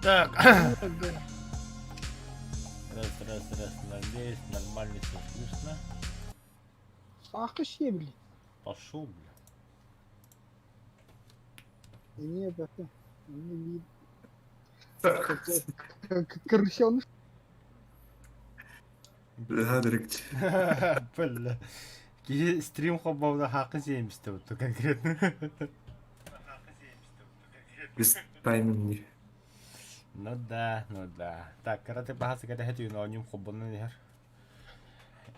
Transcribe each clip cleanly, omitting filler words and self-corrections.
Так. Раз, раз, раз. Надеюсь, нормально все слышно. Саахы сиэбили. Пошел, бля. Эмиэ бөтө. Эмиэ биир Крысёныш. Бля, директ. Бля. Киһи стрим холбообута хаакы сиэмистэ бутта конкретно. Без тайминги. Ну да, ну да. Так, карате баһасы кэтэһэ түүн оонньуум холбонон иһэр.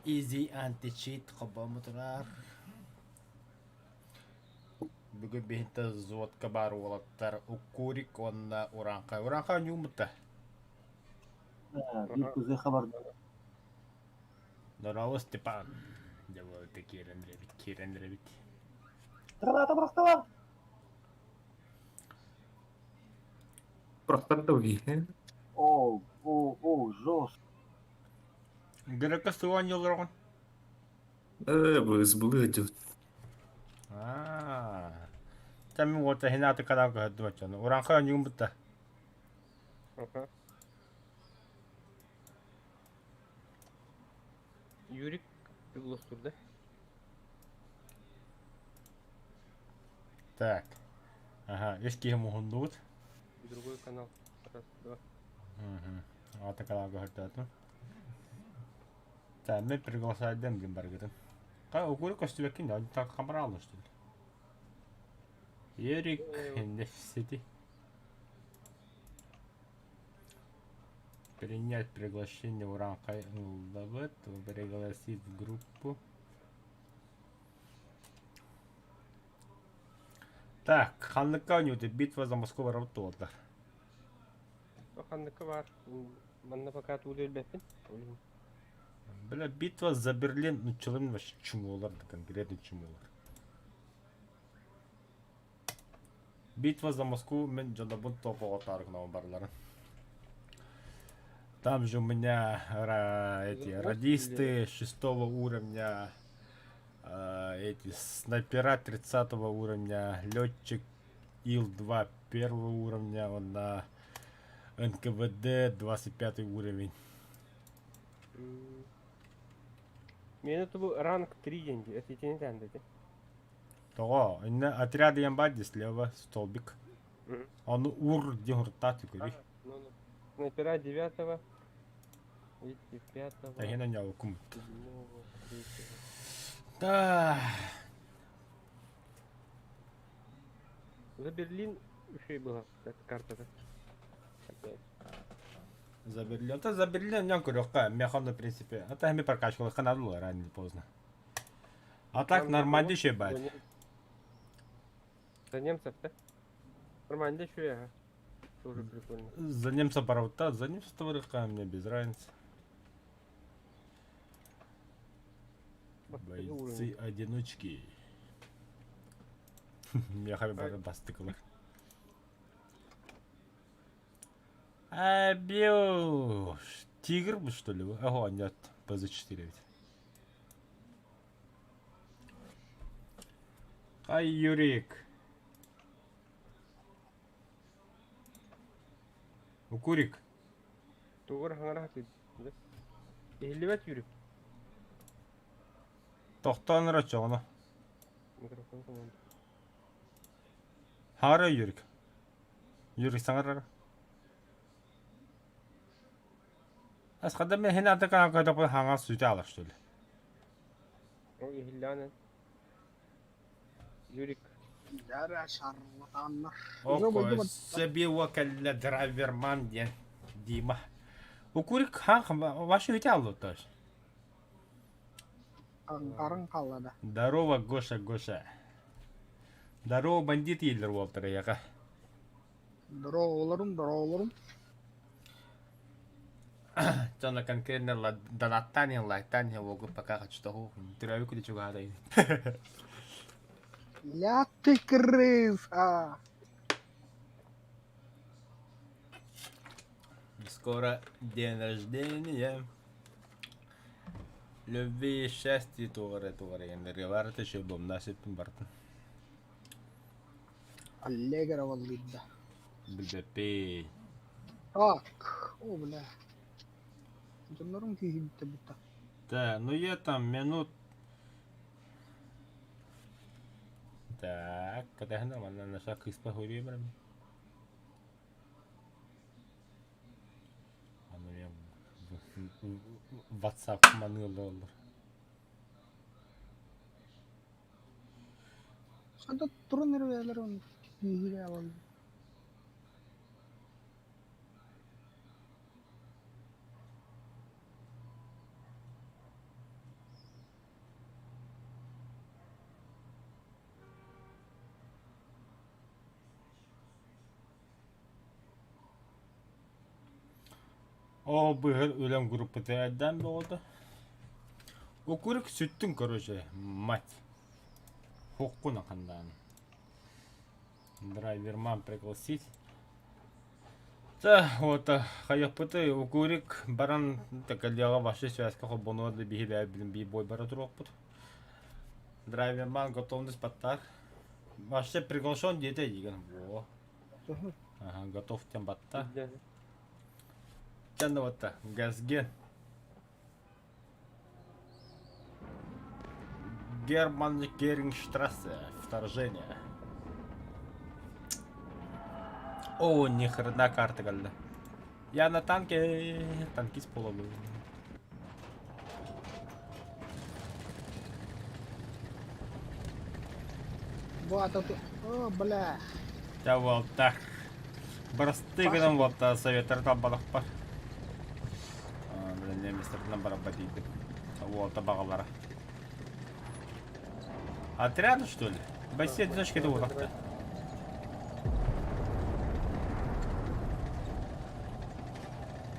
Easy anti-cheat холбоммутунар. Бүгүн биһинтэ взводка баар уолаттар Уккурик уонна Ураанхай. Ураанхай оонньууммутта. Биир кызы хабарда. Здорово, Степан. Дьэ, киирэн эрэбит, киирэн эрэбит. Граната бырахтылар! Просто долгие. О, о, о, жестко. Грека суон олороҕун? Э, сбылы идет. Аа. Там вот хинааты канал көһөрдүм оччону. Ураанхай оонньугун бутта. Юрик приглас турда. Так. Ага, үс киһи муһуннубут. Другой канал. Раз, два. Угу. Ата каналга көһөртөөтүм. Так, мен приглашайдым блин баргытын. Ка укуру көстүбэккин да, так хамралны что ли? Юрик Нефсити. Принять приглашение Ураанхай ыллабыт, пригласить в группу. Так, ханныкка оонньуутуй битва за Москву барабыт туолла. Ханныкка баар. Манна пока тууду өлбөппүн. Бля, битва за Берлин нуччаларын вообще чумолар да конкретно чумолар. Битва за Москву мен дьонобун тоҕоҕотоору гынабын барыларын. Там же у меня эти радисты шестого уровня, эти снайпера 30 уровня, летчик Ил-2 первого уровня, он на НКВД 25 уровень. Миэнэ тубу ранг 3 диэн дии, этитини тээн дии. Тоҕо? Инна отряд диэн баар дии слева столбик. Ону ур диэн уруттаат көрүй. Снайпера девятого, эти пятого, Эһин онньообуккум. седьмого, третьего. Да. За Берлин еще и была эта карта-то. Опять. За Берлин. Это за Берлин онньоон көрүөххэ. Миэхэ онно в принципе. Это эми прокачкалыахха надо было рано или поздно. А так Там Нормандия за еще бать. За немцев, да? Нормандия еще ага. Тоже прикольно. За немца барабыта, за немца товарыха мне без разницы. Бойцы одиночки. Миэхэ бары бастыкылар. Абиош. Тигр бы, что ли? Ого, нет, ПЗ-4 ведь. Ай, Юрик. Укурик. Тугур хаҥара да? Иһиллибэт Юрик. Тохтоон эрэ оччоҕуна. Микрофон команда. Хаара Юрик. Юрик саҥарар. Ас хада мен хин аты канал көтөппүн хаҥас сүтэ алар что ли. Ол иһиллээн Юрик. Дьэ шарлатаннар. Oko себиуа кэллэ драйверман диэн Дима. Укурик хаан вообще үтэ аллытташ. Аҥарын хаалла да. Здорово, Гоша, Гоша. Здорово, бандит дииллэр уолтар эйиэхэ. Здороволорум, здороволорум. Дьоно конкретно донаттаан иһин, лайктаан иһин уолгут пока хочу Төрөөбүт күнү чугаһаатайын. Ля ты крыса! Скоро день рождения. Любви и счастья тугары тугары энергия барыта еще бомна сеппин бартын. Аллегра валлыйда. Билбэппин. Так, о, бля. Дьоннорум киһибиттэ бутта. Да, ну я там минут. Так, катаһына манна наша кыыспа хуйбай барам. Аны мен WhatsApp маныылар. Ханта туран эрэ оны киһире алаллар. Оо, быһыр үлэм группата эрдээн буолда. Укурик сүттүн, короче, мать. Хоккуна хандаан. Драйверман пригласить. Та, вот, хайаппыты укурик баран такалияға вообще связка холбонуар да биһи бэйэ билин бии бой бара туруохпут. Драйверман готовность баттар. Вообще приглашен диэтэ диген. Во. Ага, готов тем батта. Чанна батта. Газген. Герман Герингштрассе. Вторжение. О, ни хрена карта кэллэ. Я на танке. Танкист буолабын. Бу ата О, бля. Дьэ уолтар. Бырастыы гынан уолта советтары талбатахпар. Блин, немецтерден барабба тиийдим. Уолта баҕалара. Отряд, что ли? Бойцы одиночки это уолахта.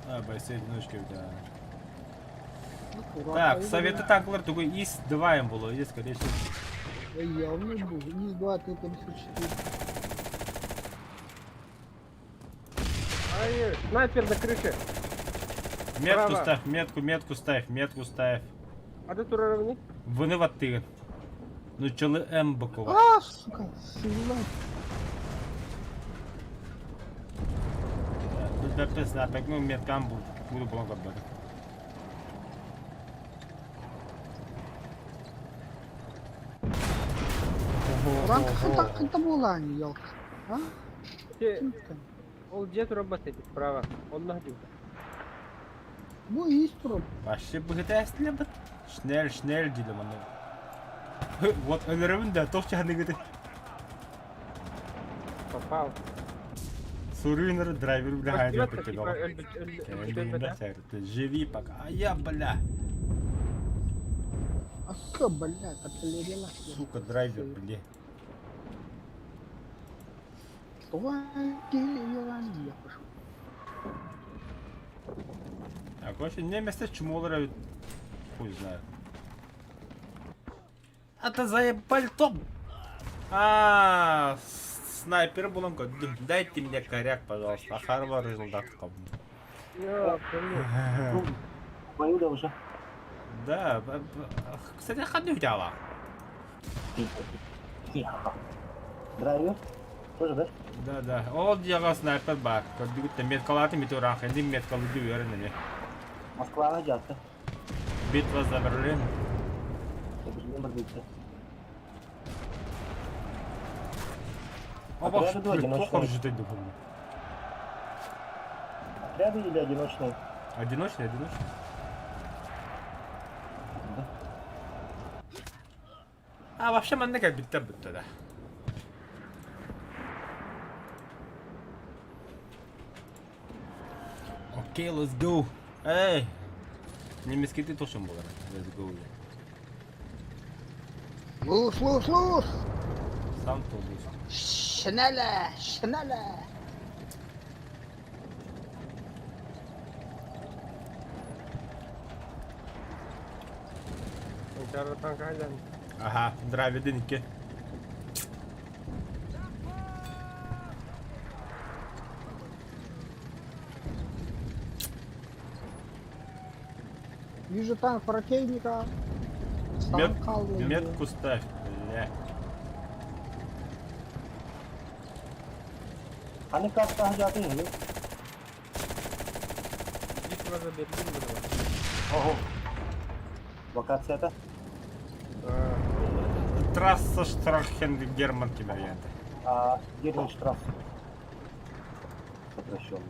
А, бойцы одиночки, да. Так, советы танклар тугу ИС-2 им было, есть, скорее всего. Явно был. ИС-2, Т-54. Ай, снайпер на крыше. Метку Право. ставь, метку, метку ставь, метку ставь. А ты тура Выныват ты. Ну, челы М быкова. А, сука, сила. Тут ну, меткам буду, буду блок отдать. Ранка ханта ханта буолаан, елка. А? Ол дьиэ турар эти справа. Онно дии. Бу ис турар. Вообще быһыта эстиле бит. Шнель, шнель диде маны. Вот өлөрөбүн да, тоқ чаһыныгыты. Попал. Суруйнер драйвер бля хайда Типа, бит. Живи пока. А я, бля. Ака, бля, артиллерия. Сука, драйвер, бля. Что я пошел. А, короче, немецте чумолар хуй знает. А ты заебали топ! А, снайпер булан көрдүм. Дайте мне коряк, пожалуйста. Ахарва рызылдатқам. Бою да уже. Да, кстати, ханны взяла. Драйвер? Тоже, да? Да, да. Ол дияға снайпер бар. Көрдүгүт меткалаты метеорах. Энди меткалы дүйөрін Москваға жатты. Битва за Берлин. Берлин бір битті. Оба, Отряды плохо одиночные. жить духовно. Отряды или одиночные? Одиночный, одиночный. Да. А вообще манна как битте битте да. Окей, let's go. Эй! Немецкий ты тоже был, Let's go. Лус, лус, лус! Сам то лус. Шнеля, шнеля! Ага, драйвер Вижу танк противника. Мет, метку ставь, бля. Hani kartta hacatın yok. Башка Берлин было. Ого. Локацията? Трасса Штрахен Герман кимерьянты. А, Германштрасс. Сокращенно.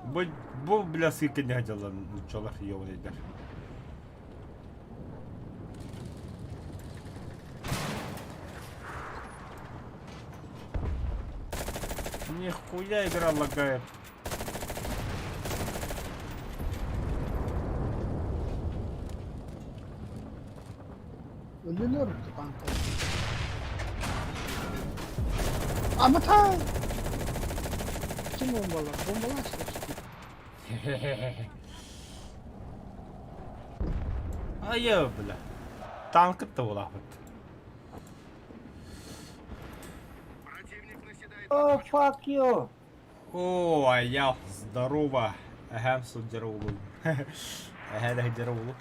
Бу, бу бля сыыка не хотела нуччалар ебаныйдар. Нихуя игра лагает. Өлүнөр танка. Аматай! Ким бомбалар? Бомбалар Айа, бля. Танк да улааппыт. О, fuck you! О, аял, здорово. Эһэм сылдьар уолум. Эһээ да сылдьар уолум.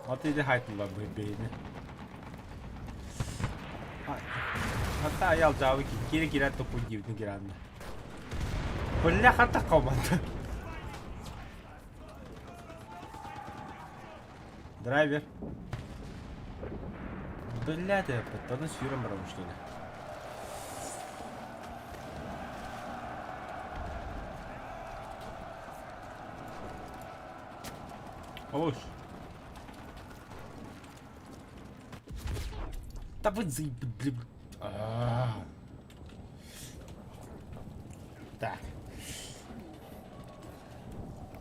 Вот иди хайтылар бэйни. Хата аял жабы кире кире топу диибитин киранна. Бля хата команда. Драйвер. Бля, ты подтону с Юром что ли? Ош. Да вы заеб... блин. А. Так.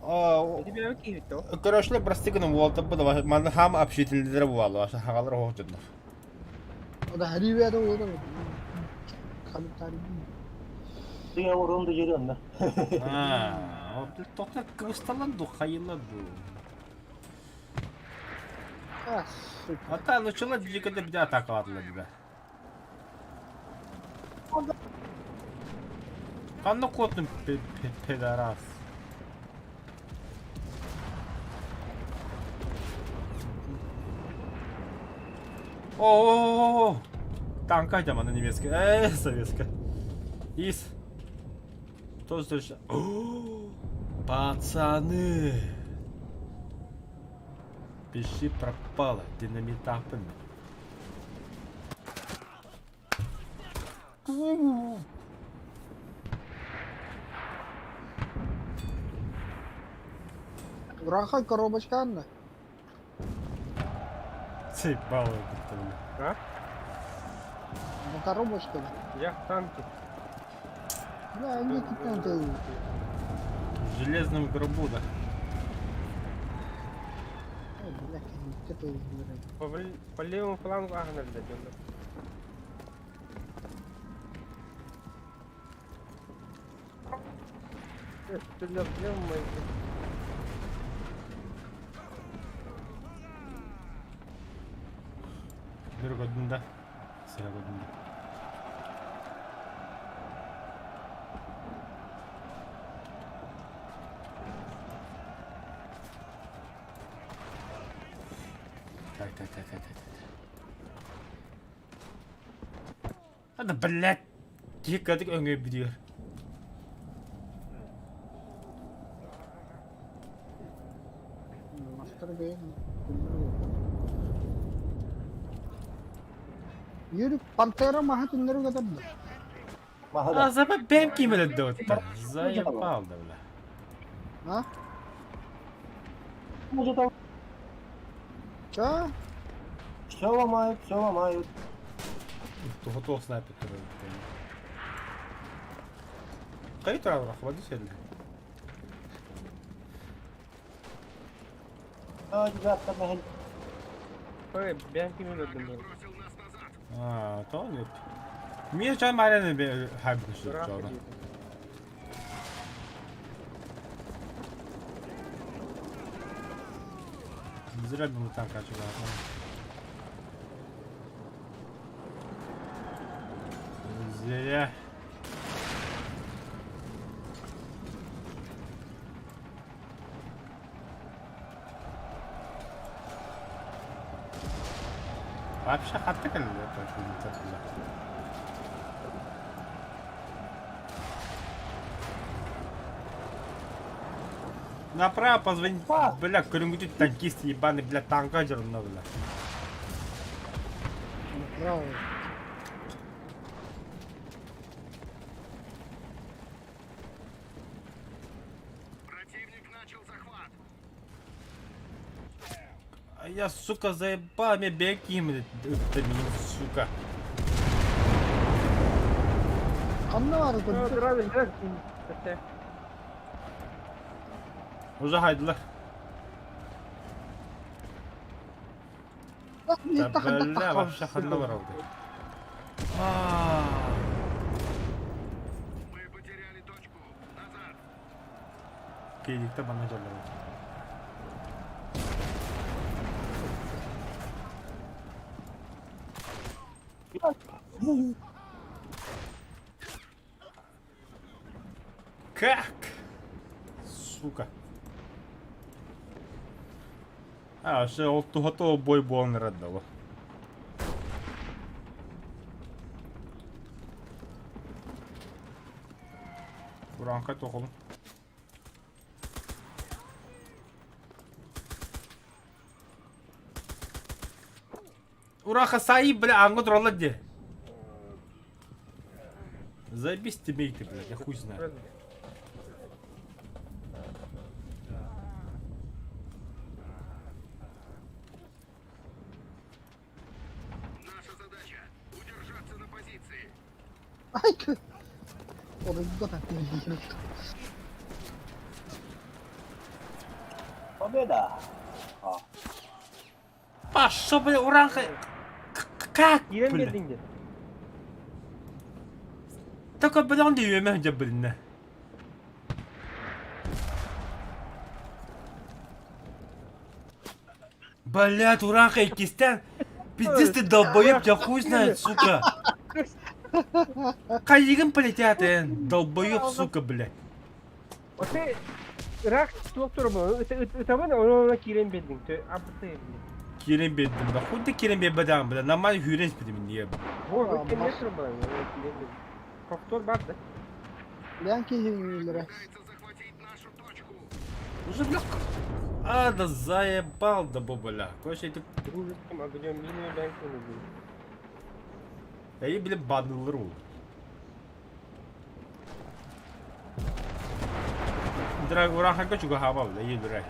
Көрөшлө прости гынан уолтаппыт манна хам общительдері буолла хагалар оһох дьоннор. O da her yerde olur. Комментарий. Ты урон дежурен, да? Аа, тоқта кыбысталан ду хайыла ду. А, сука. Ата нучала дьикede bir атакалатылар бибе. Ханна куотун пидорас. О, танка на немецкая, советская. Ис. Тоже тоже. Пацаны. Пиши пропало, динамитапами. Ураха коробочка Анна. Цей баллы А? Ну коробочка. Я в танке. Бля, они тут В железном гробу, да. Бля, это По левому флангу Агнер дадим. Стрелял в левом Бір да. Сыра көрдüm да. Так, так, так, так, так, так. Hadi блядь. Dikkat öňe biliyor. Мастер Yürü Pantera maha tünleri kadar da. Маха А за бэм кимеле дот. Заебал да бля. А? Может там Чё? все ломают, все ломают. Готов снайпер. Кай тура хватит сел. А, ребятка, на Ой, бэм кимеле дадим. А, то нет. Мир чай марен бе хайб что Зря бы мы там качали. Зря. Вообще хатты кэллэ. Направо позвони, бля, көрүҥҥүтүн танкист ебаный, бля, танка дьоронно, бля. Направо. А я, сука, заебал, меня беги, блядь, это меня, сука. Ханна баар көрдө. Драйвер директ. Уже хайдылар. Да, бля, вообще ханна бар алды. Кейдикте бана жаллар. Как? Сука. А, все, ол туһата бой буолан ыраддала. Уранка тоқолун. Ураха саи, бля, аңғы туралар де. Заебись тебе ты, блядь, я хуй знаю. Ай, Оройго тиийдим. Победа! Пошел, бля, уранка. Как, Киирэн бля? биэрдиҥ диэн. Только, бля, он дүйөмө дьэ билиннэ. Блядь, уранка иккистэн. Пиздец ты долбоеб, тебя хуй знает, сука. Хайыгын полетят, долбоеб, сука, блядь. Оте ыраах туох турабын ытабын онно киирэн биэрдиҥ. Абыты блин. Кирен беддим, да хуй ты кирен беддим, бля, нормально хүрен спидим, не. Бу кэмҥэ турабын киирэн биэрдим. Повтор бар да. Лән киһиҥилэрэ. Уже, бля, а, да заебал, да бу, бля. Короче, это, Дружеским огнем мину лән көҥүл. я, бля, банылыр ол. Драг, ураха кочуга хаба, бля, елбірә.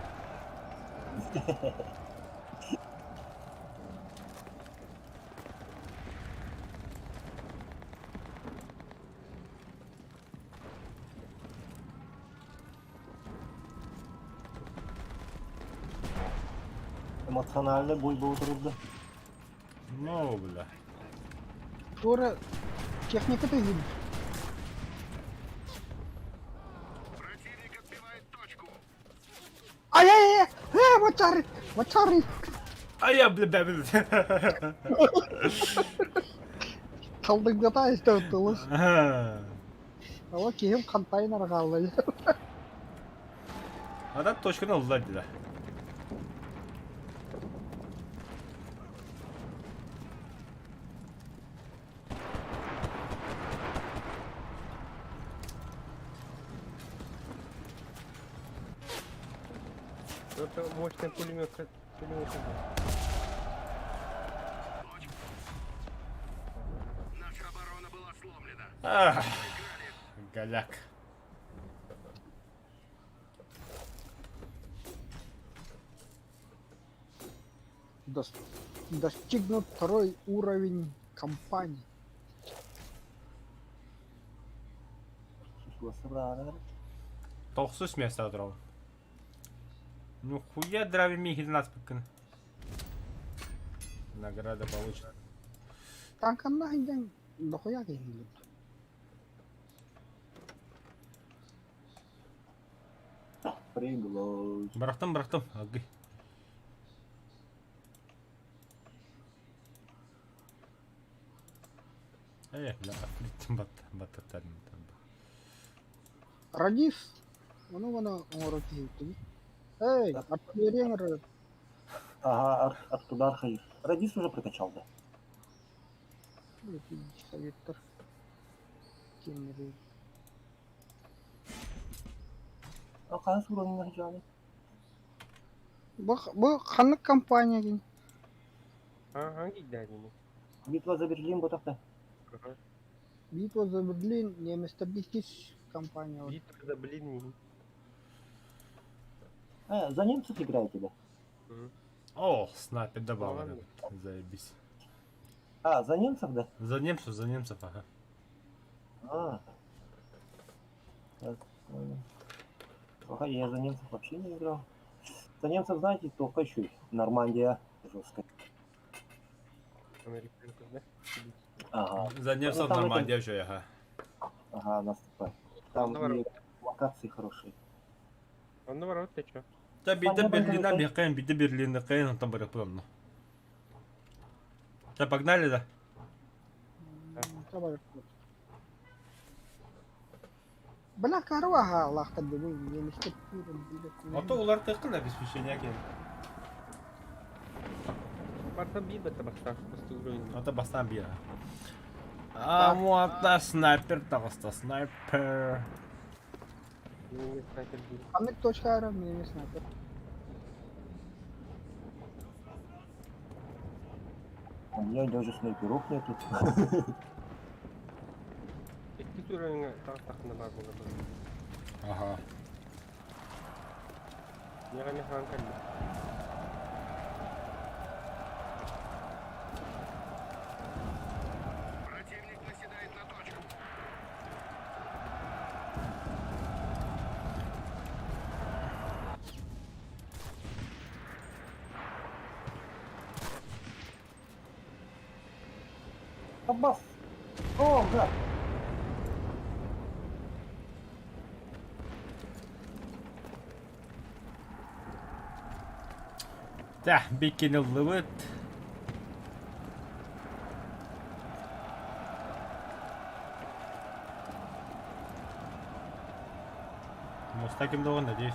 Эмоционально бой был трудно. Ну, бля. Туора техника тыгын. Ай ай ай! Э, мочары! Мочары! А я, бля, бля, бля. Талдыгдата истэбит Ала киһим хантайын арҕааллай. Адам точканы ылла дила. Это мощный пулемет. Пулемет. Ах, голяк. Достигнут второй уровень компании. Тохсус место отрал. Ну хуя драви ми 12 пыкын. Награда получена. Танканна хинжан дохуя киһиҥилэр. Приглас. Бырахтым, бырахтым. Агы. Э, бля, открытым бат, баттаттарым. Радис. Ону мана оҥоро киһиттиги. Эй, артиллерия оҥорор. Ага, оттуда архив. Радис уже прокачал, да? Советтар. Кемери. А қансы уровень жаны? Бу ханнык компания дин? Ага, киирдэ Битва за Берлин ботахта. Битва за Берлин, немецтэр компания. Битва за Берлин. А, за немцев играете, да? О, снайпер добавили. Заебись. А, за немцев, да? За немцев, ага. А. Так, понял. Ага, я за немцев вообще не играл. За немцев, знаете, только еще Нормандия жесткая. Американцев, да? Ага, За немцев Ну, там Нормандия еще, ага. ага, наступает. Там Наоборот. и локации хорошие. Он наоборот, ты чё? Та биде Понятно, Берлина это- беккен, биде Берлина кыйын, там барып буламны. Та погнали, да? Бля, карваха Аллахта бу немецтэр А то улар тыккын обеспечение кен. Барса бибе табақта, просто уровень. А то бастан бир. А вот снайпер таҕыста, снайпер. Не снайпер бил. Ханнык точка ара мен снайпер. У меня даже снайперов нету. Икки уровень таҕыстахына бар буолар. Ага. Мега механ кэллэ. Аббас! О, гад! Та, бикини лыбыт. Ну, с таким долго, надеюсь.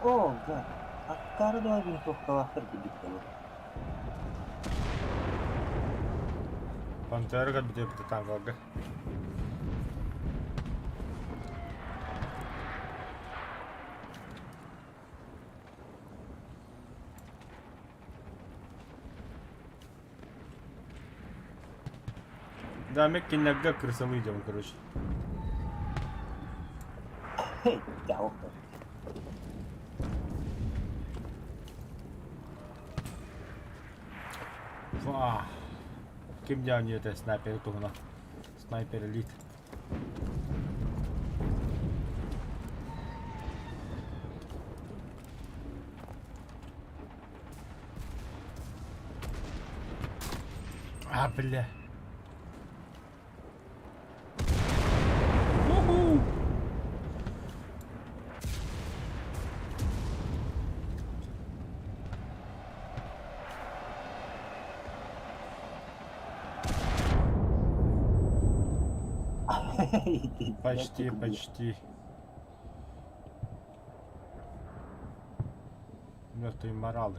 О, гад! Аккара давай винтовкалаахтар билбит Пантера как бы тангалга. Да, мы кинага крысовый идем, короче. Хей, дьявол. Ва. Ким дяни это снайпер тугна. Снайпер элит. А, бля. Уху! Почти, почти. Мертвые моралы.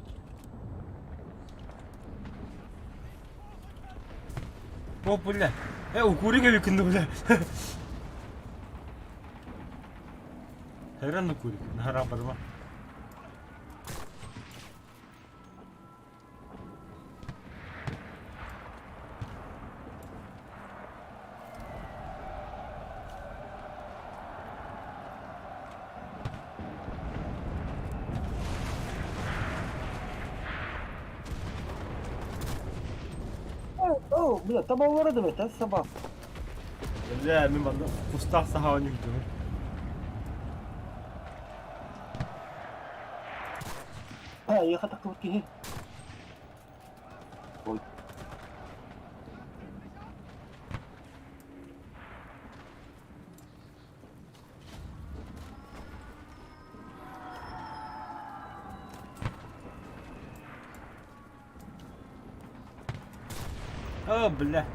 О, бля. Укурига викинду, бля. Херен укурик. Нара барма. О, бля, там олордовый, это собака. Бля, мимо в кустах саха не видел. А, я хотел вот киһи. Ой. О, бля.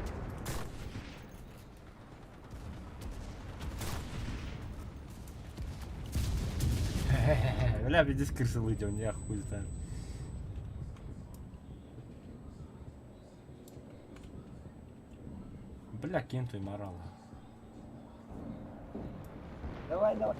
Бля, здесь крысы выйдем, я хуй знаю. Бля, кем ты морал? Давай, давай.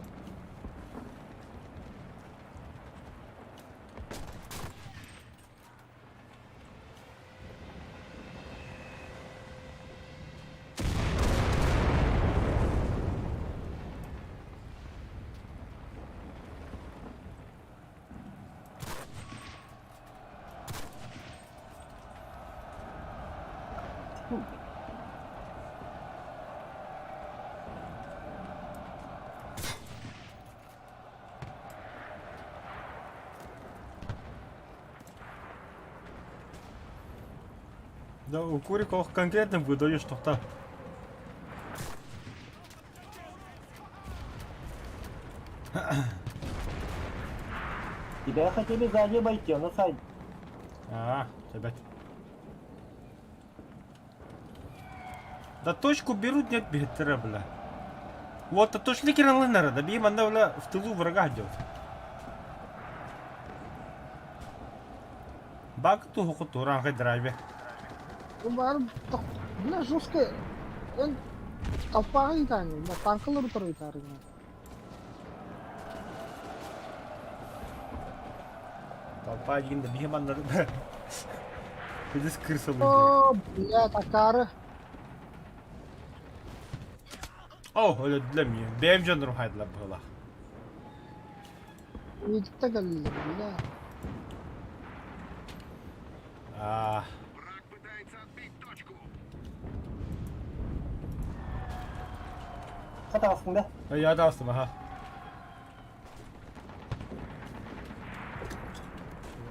Да, у Куриков конкретно выдаешь тоқта. Тебя хотели сзади обойти, он на сайт. А, ребят. Да точку берут, нет, бетера, бля. Вот, а точно киран да бим, она, бля, в тылу врага идет. Баг ту хокуту ранга драйве. Бу баар бля жестко эн толпаҕа ыытааҥҥын, бля танкалар утары ыытаарыҥҥын. Толпа один да бим она, бля. Здесь крыса выйдет. О, блядь, акары. О, это для меня. Бэм жонрум хайдла была. Ииттэ кэллилэр, бля. А, Хатаҕаскын да? Я дастым, ага.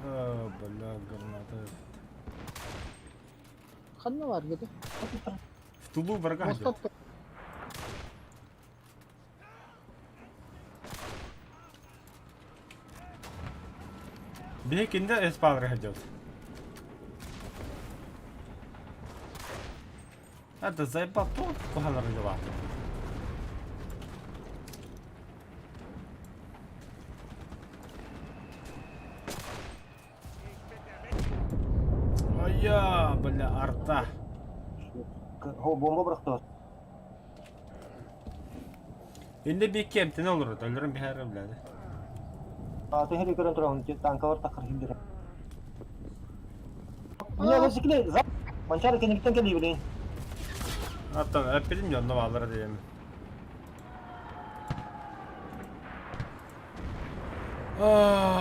О, бля, граната. Ханна баар гыты? В тылу врага идет. Мостат Бекинде эспанр идет. Это заебал то, кухана родила. Ая, бля, арта. Хо, бомба бырахтылар. Инде bir кемтен olur, ölürüm bir her бля. А, ты хери көрөн турабын, танкалар тахыр хилдер. Меня засекли, за... Манчары кенниктен кэлии билин. Hatta öpülüm yanına bağları diyelim. Ah.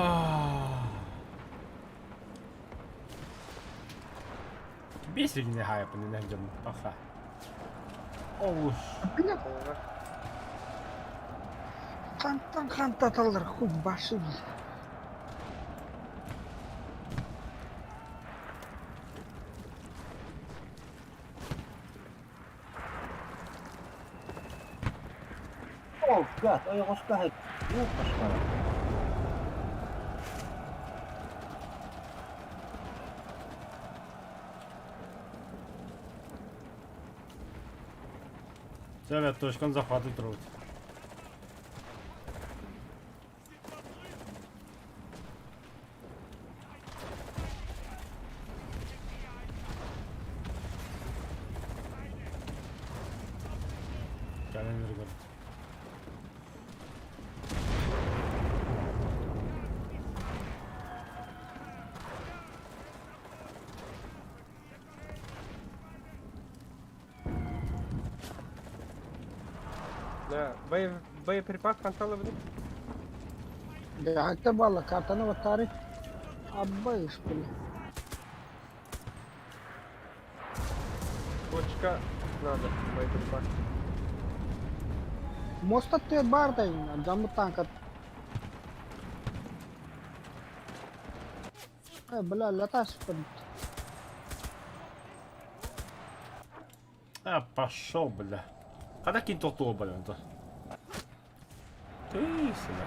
Бесигини хайпын инен жам баха. Оуш. Бля, хантан хантаталлар, хуй башы, бля. О, гад, ой, ошка, ёпашка. Evet, точканы захватывать турабыт. Кэлэн өргөр. Да, боеприпас хантала блин. Бля, бала, картаны баттары. Абба иш, бля. Точка надо, боеприпас. Моста ты бар дайын, жамы танка. Э, бля, латаш, А, пошел, бля. Когда кинь тохтуо, бля, это? Ты сюда.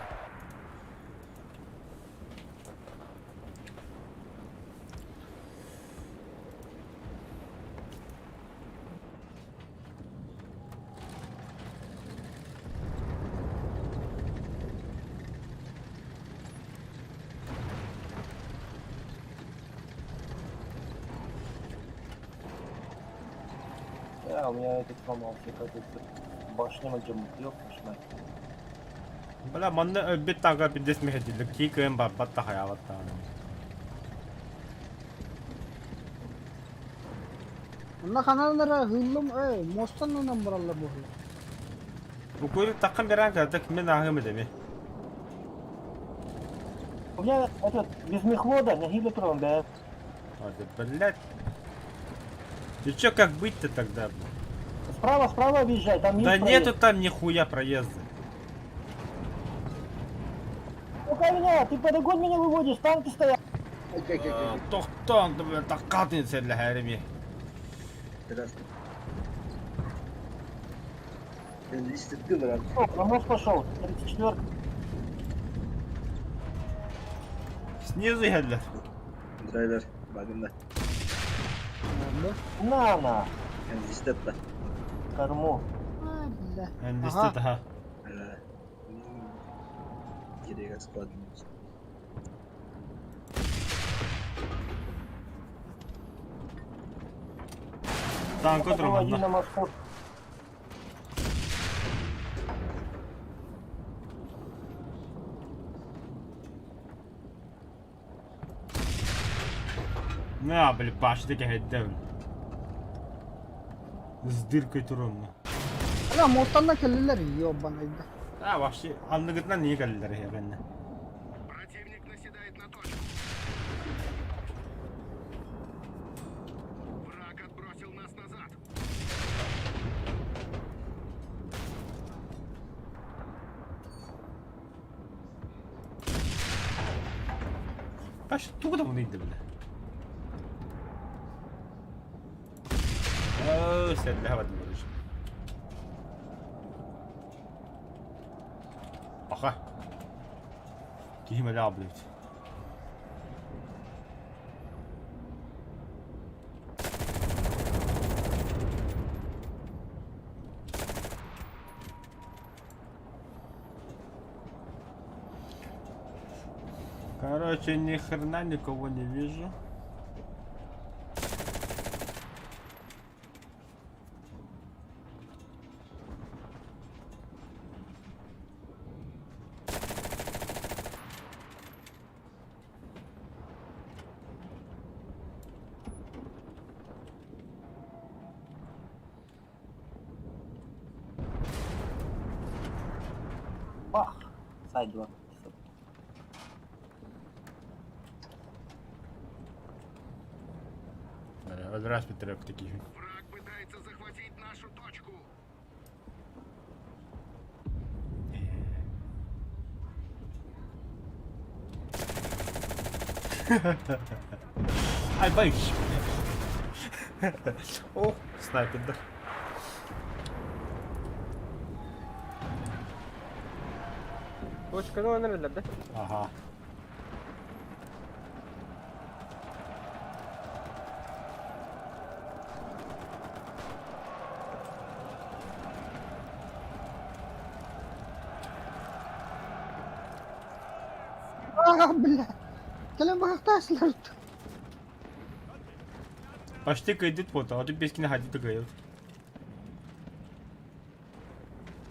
Бля, у меня этот сломался какой-то. Башня мадем, ёб вашу мать. Бля, манна өлбүт таҥка пиздец мэһэйдииллэр. Кии кыайан барбат да хайаабат даҕаны. Онно ханан эрэ ыһыыллым ээ, муостан ынан бараллар буолла. Укуйру таххан беран кыратык мин ааһыам этэ ми. У меня этот, без мехвода, нахиле трон, да. А, да, блядь. И чё, как быть-то тогда? Справа, справа объезжай, там есть Да проезд. нету там нихуя проезда. Ну-ка меня, ты подогонь меня выводишь, танки стоят. Тохтоон, таккатын сэллэһээрими. О, на мост пошел, 34. Снизу иһэллэр. Драйвер багында. На, на, Enlisted да. корму. А, бля. Enlisted аха. Кирига склад. Танка Выводи турманна. на мосту. На, бля, башня кэһэйдэ, бля. С дыркой турумна. Ана муостан да кэллилэр ёбаный да. А, вообще, анныгытынан не кэллилэр эһиэхэннэ. Противник наседает на точку. Враг отбросил нас назад. Баш тугу да муну иди, бля. Оо, сэллэһэ бардым короче. Аха. Киһим элэ блядь. Короче, ни хрена никого не вижу. Бах! Сайд 2. Раз пятерок таких. Враг пытается захватить нашу точку. Ай, боюсь. О, снайпер, да. Точканы ылан да? Ага. А, бля. Кэлэн баһахтаасылар. Почти кайдыт вот, а тут без кино ходит кайдыт.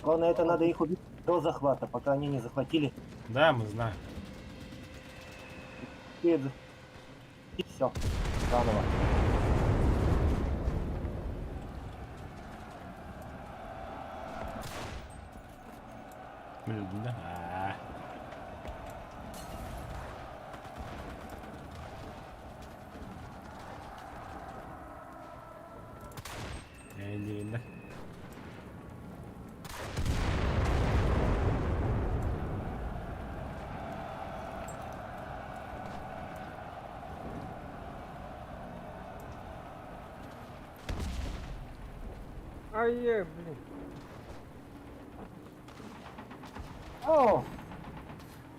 Главное, это надо их убить до захвата, пока они не захватили. Да, мы знаем. И все. Заново. Блин, да. Блин. Ай, блин. О,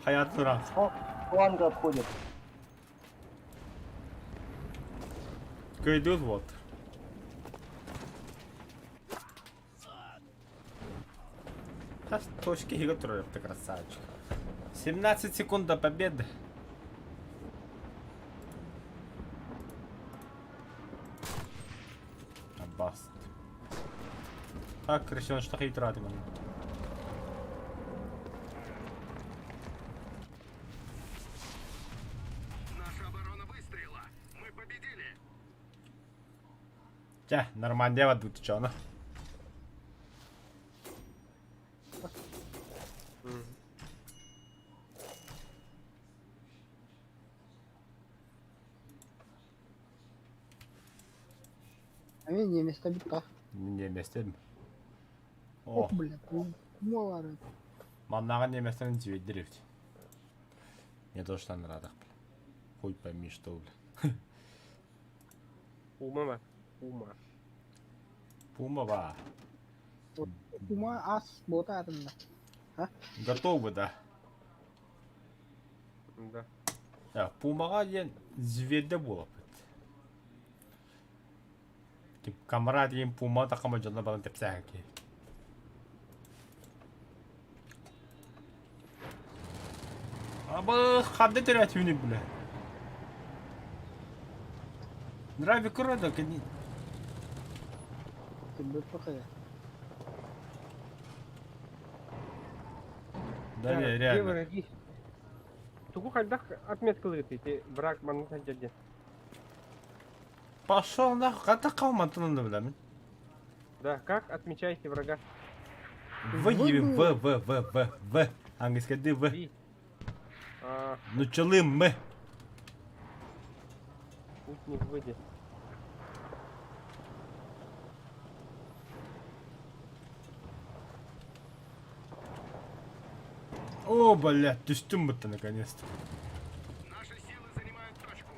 Хаят тура. фланга обходит. Кайдут вот. Сейчас точки игры ты красавчик. 17 секунд до победы. Аббас. Ха, крысёныштах ыйтыраатым аны. Наша оборона выстояла. Мы победили. Чэ, Нормандия барбыт чоно. Эмиэ немецтэ бит Немецтэр. О, Ох, бля, пумалары. маннааҕы немецтэрин дьүөйдэр эбит. Не то что нарадах, бля. Хуй пойми, что, бля. Пума бар. Пума. Пума ба. Пума ас бота атында. Готовы, да. Да. Пумаҕа диэн звезда буолаппыт. Камара диэн пума такама дьонно баран тэпсээһэ киһи. Аба ханна төрөөтүбүнүй бля. Нравик көрө кини. Да не, Где реально. враги? Тугу хайдах отметкалыыр ити враг манна сылдьар диэн. Пошел нахуй, хата калмантын да билэмин. Да, как отмечаете врага? В В В В В В. Английский Д В. Ви. А, Ну чалы М. путник выйди. О, блядь, түстүм будто наконец-то. Наши силы занимают точку.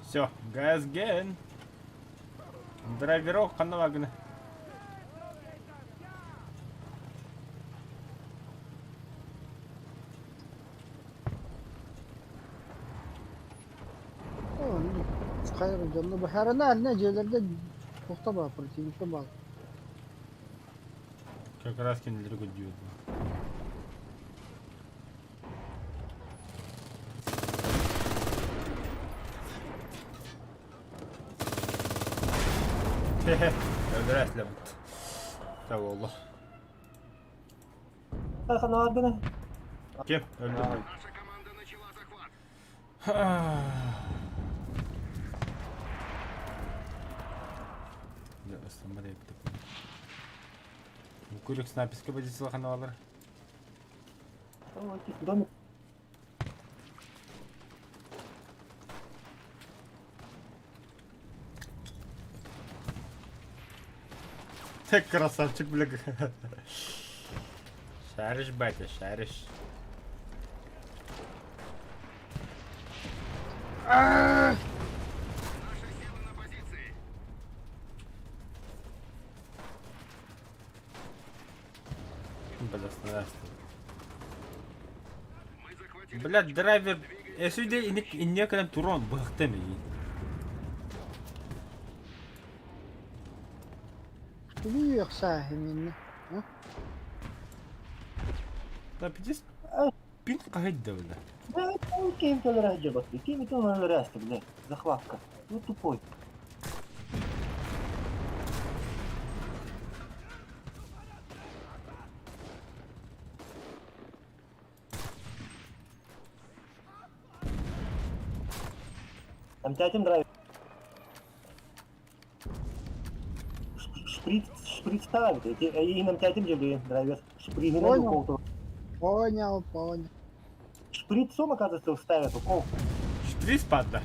Все, газ ген. Драйверок ханна. Хайыр дьонно баһарана анна дьиэлэргэ туохта баар противникта баар. Как раз кинилери көрдүүр. Хе-хе, өлөрөөс бут. Так oldu. Ханабына. Ким? Öldü. Наша команда начала захват. Да, ыстаммар эбит. Курик снайперская позиция ханалар. Домик. Ты красавчик, бля. Шаришь, батя, шаришь. Наши силы на позиции. Бля, остановился. Мы захватили Бля, драйвер. Эсүдэ иник инне турон быхтым. Тугу минне. Да пиздец. Пин кахайда, бля. Да, кем төлөр жабат. Кем төлөр бля. Захватка. Ну тупой. Там драйвер. Шприц, шприц ставит. И нам тятим же драйвер. Шприц Понял. Понял, понял. Шприцом, оказывается, ставят укол. Шприц падла.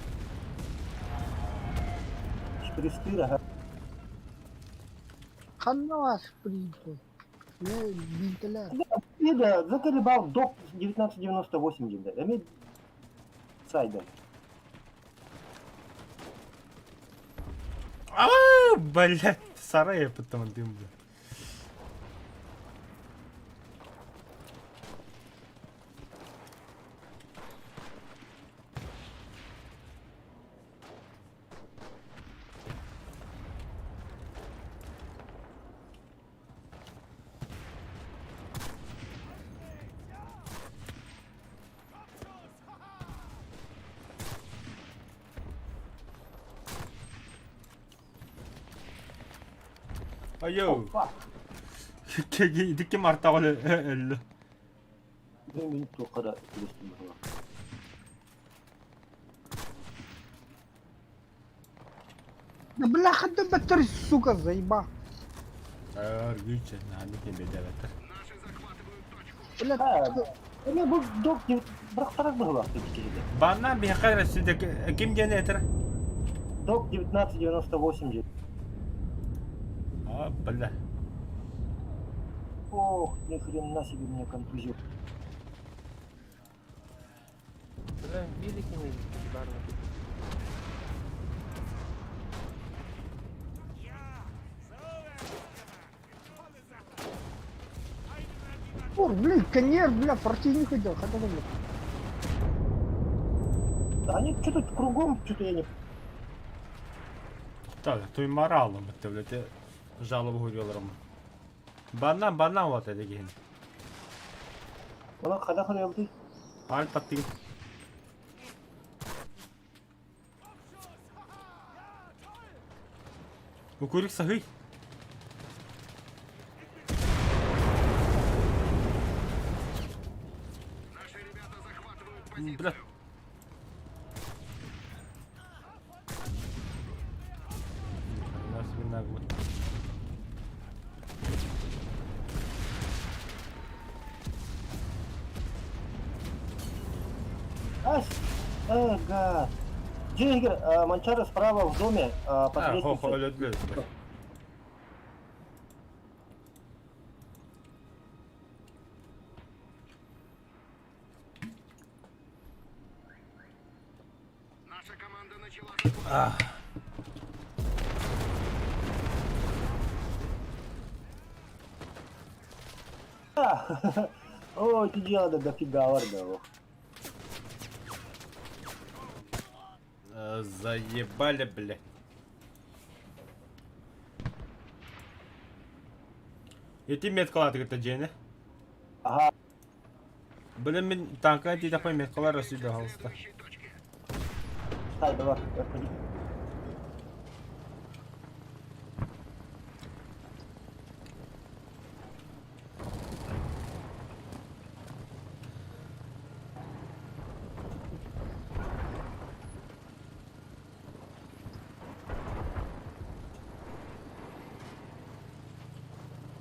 Шприц ага. Ханна шприц. Не бинтелер. И да, заколебал до 1998 да. Эми сайда. А, блядь, сарай потом дым, бля. Айоо. Опа! Ити ким артаҕа өллө? Мин туохха да түбэстим быһыылаах. Да бляха, да батарь, сука, заебал. Аргыыча, нааны кембедебеттер. Наши захватывают точку. Бля, А, эмиэ бу док бырахтарар быһыылаах киһитэ. Банна биһиэхэ Россияда ким диэн этэр? Док 1998 диэн. А, бля. Ох, ни хрена себе меня контузил. Бля, велики не барна. Ор, блин, конер, бля, противник идет, хотя бы, бля. Да они что тут кругом, что-то я не... Так, той моралом это, блядь, жалобу говорил Банан, банан вот это ген. Она хада хада ялды. Аль паттын. Укурик сахый. Наши ребята захватывают позицию. Бля. Нас нагло. Ась! Ага. Джиггер, Манчара справа в доме, под А, хо хо лестницей. өлөдлө. Наша команда начала захват. Ой, ты дело да дофига вардал. Заебали, блядь. Ити меткалааты кытта дьиэни. Ага. Блин, мин танка тиитэхпэ меткалар өссө хаалыста. Следующей точке. Стай, давай, отходи.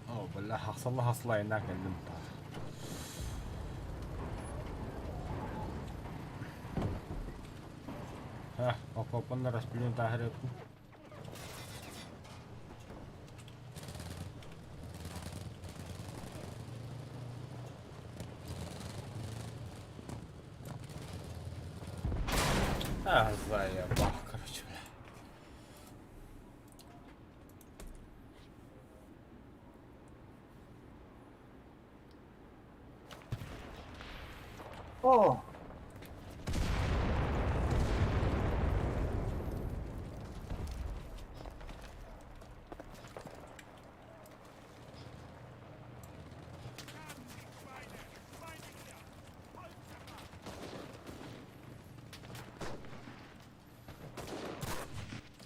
Оо, бля, хахсалла хаслайна кэллим. А, окопанна распилен таһырыппын. А, заебал, короче, бля. О!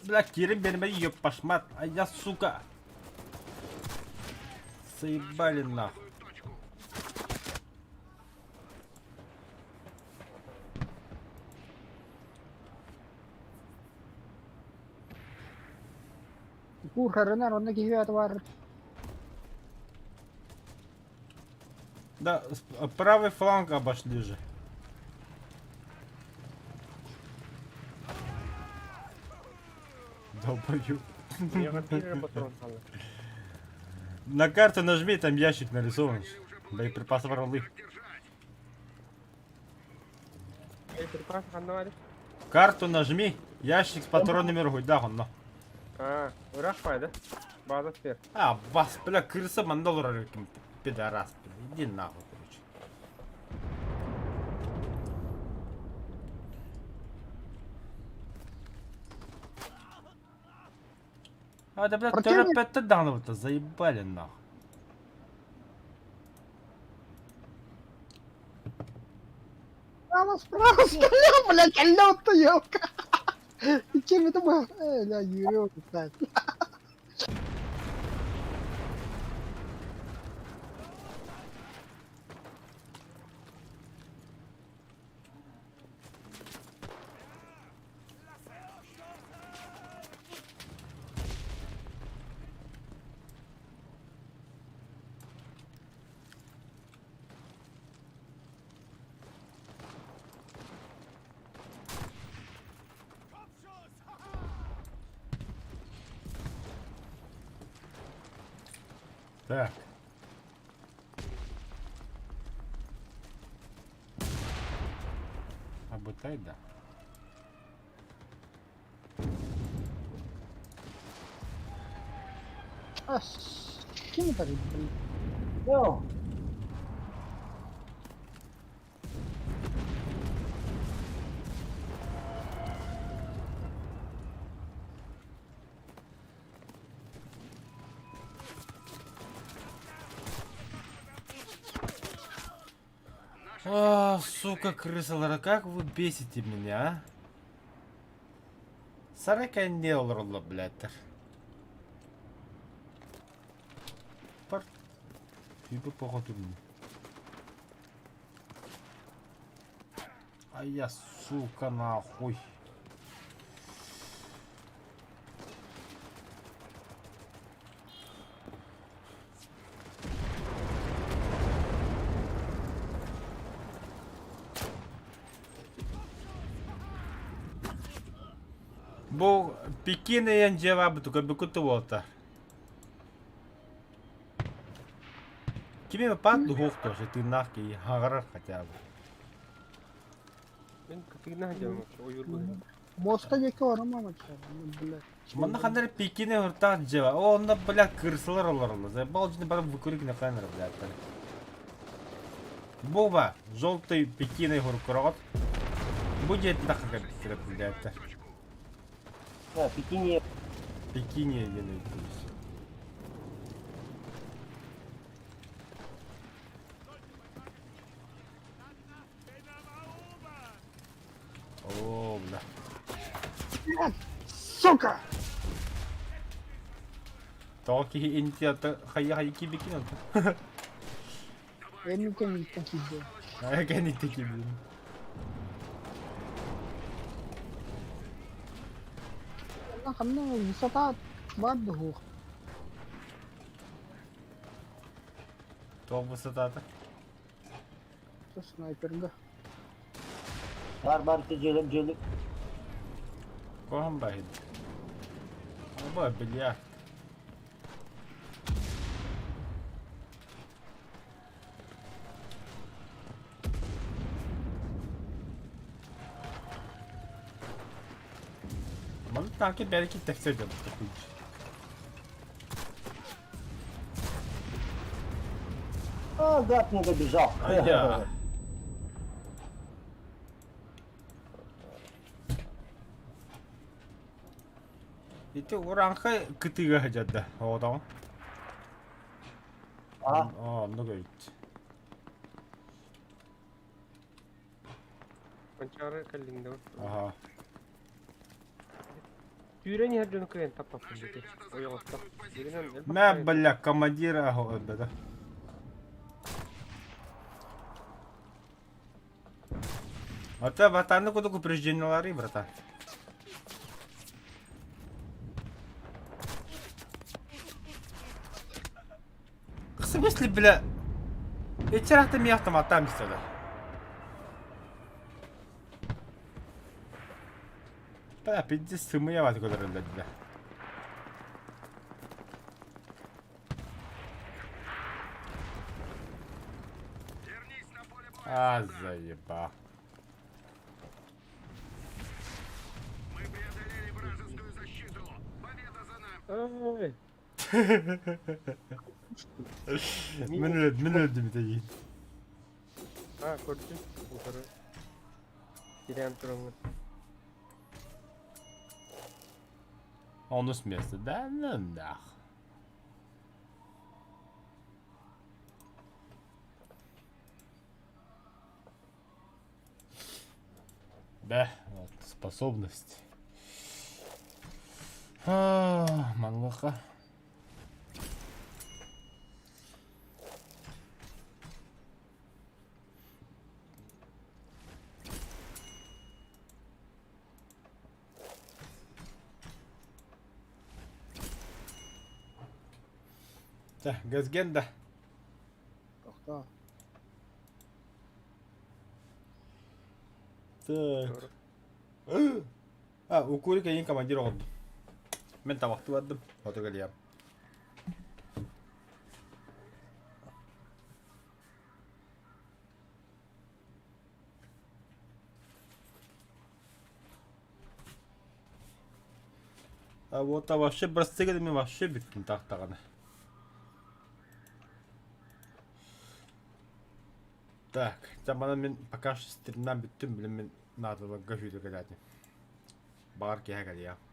Бля, кирим берме ёпашмат, а я, сука. Заебали нахуй. Точку. Кур хәренәр, онда киһи бар. Да, правый фланг обошли же. Долбоёб. Я первый патрон стал. На карту нажми, там ящик нарисован. Боеприпасы ворлы. Держать. Боеприпасы ханна Карту нажми, ящик с патронами ругай, да, он, но. А, урах файда. База сфер. А, вас, бля, крыса мандалора пидорас, бля, иди нахуй, короче. А, да, бля, Противник- терапевта данного-то заебали нахуй. Справа, справа, стрелял, блядь, алё-то, ёлка. И чем это было? Бля, ё, блядь. Так. Абытай да. А, с кем это, блин? Йоу. А, сука, крысалара, как вы бесите меня, а? Сарай не олороллор, блядь. Пар. Типа походу. А я, сука, нахуй. Бу Пекин ийэн дьиэбэ букуту буолта. Кими пат духух тоже тыыннаах киһи хаҕарар хотя бы. Мин кытыгына сылдьабын вообще ойуур быһыытынан. Муоста диэки барамам вообще, блядь. Манна ханна эрэ Пекин ыһыртаах дьиэбэ. О, онно, бля, кырсалар олороллор. Заебал дьине баран выкурик на камеру, блядь. Буба, желтый Пекин ыһыркороҕот. Бу дьиэтин тахха кэлбиттэрэ, блядь. Да, Пекине Пекине диэн өйдүүбүт. Оо, бля. Сука! Тоҕо киһи интията хайа-хайа киирбиккин онтон? Эми кэнниттэн киирдэ. Хайа кэнниттэн киирбитим. Онно ханна высота баар дуһуох. Тоҕо высотата? Снайперга. Бар бар дьиэлик дьиэлик. Куһаҕан баһыйда. Оба, бильярд. Маннык таанка бэрки тэксэр дьон А, гад не добежал. Айда. Ити урааҥхай кытыыга сылдьар да оҕотоҕун? А, Оо, оннук эбит. Манчаары кэллиҥ да Аха. Түүрэн иһэр дьону кыайан таппаппын дии. Ойоҕостох. Дьиҥинэн элбэх Мэ, кыайан- бля, командир аһо өлбөтө. Ата ватаны кудук упреждениялары, братан. В смысле, бля? Эти ми автоматам сюда. Бля, пиздец, сымыя бат көрөрөллөр бля. Вернись на поле боя, А, солдат. заеба. Мы преодолели вражескую защиту. Победа за нами. Ай, Мин өлдүм, мин өлдүм итигин. А, көрдүм. Утары. Тирээн тураҥҥын. Онус место, да? Ну нах. Да, вот способность. А, Манлаха. Чэ, Газген да. Тохтоо. Так. А, укурик эйин командир оҕордум. Мен табахты бардым. Хоту кэлиэм. А вот а вообще бырастыы мин вообще бүттүм таахтаҕына. Так, дьэ манан мин пока что стримнаан бүттүм, билин мин наадаларга сүүрэ кэлээтим. Баҕар киэһэ кэлиэҕим.